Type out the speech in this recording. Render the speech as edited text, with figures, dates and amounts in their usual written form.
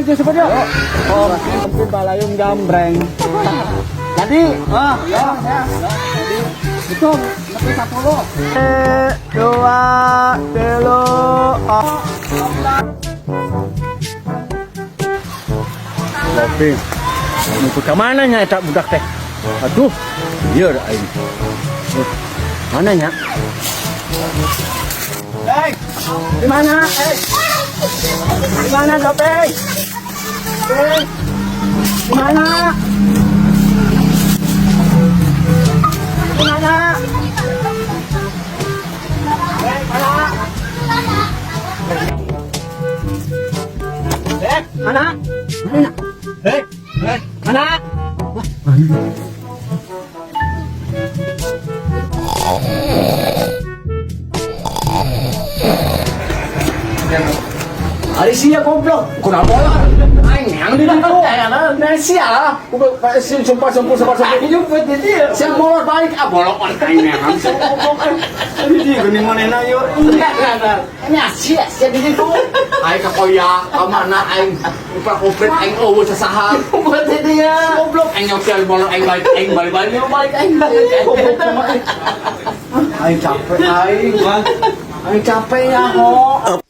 aja coba dia. Oh, tapi balayung gambreng. Jadi, ah, ya, ya. Jadi, itu nepi 10. Dua, telu, empat. Kopi. Nuju ka mana nya eta budak teh? Aduh, iya aing. Mana nya? Hey, di mana? Hey. Di mana, Dopey? Hey. Di mana? Di mana? Hey, mana? Eh, mana? Mana? Eh, eh, mana? Mana? Ari sia goblok, kunaon bola? Aing yang di ditu. Nah sia lah. Sumpah sumpah sumpah sumpah. Jemput di dia. Sia molor balik ah bolok on aing yang sia goblok aing. Di dieu geuning manehna ieu. Ini sia sia di ditu. Aing ka koya ka mana aing uprak uprit aing eueuh sasaha. Jemput di dia. Goblok aing sia molor aing balik aing balik-balik balik aing. Goblok sama aing. Aing capek aing. Aing capek ya ho.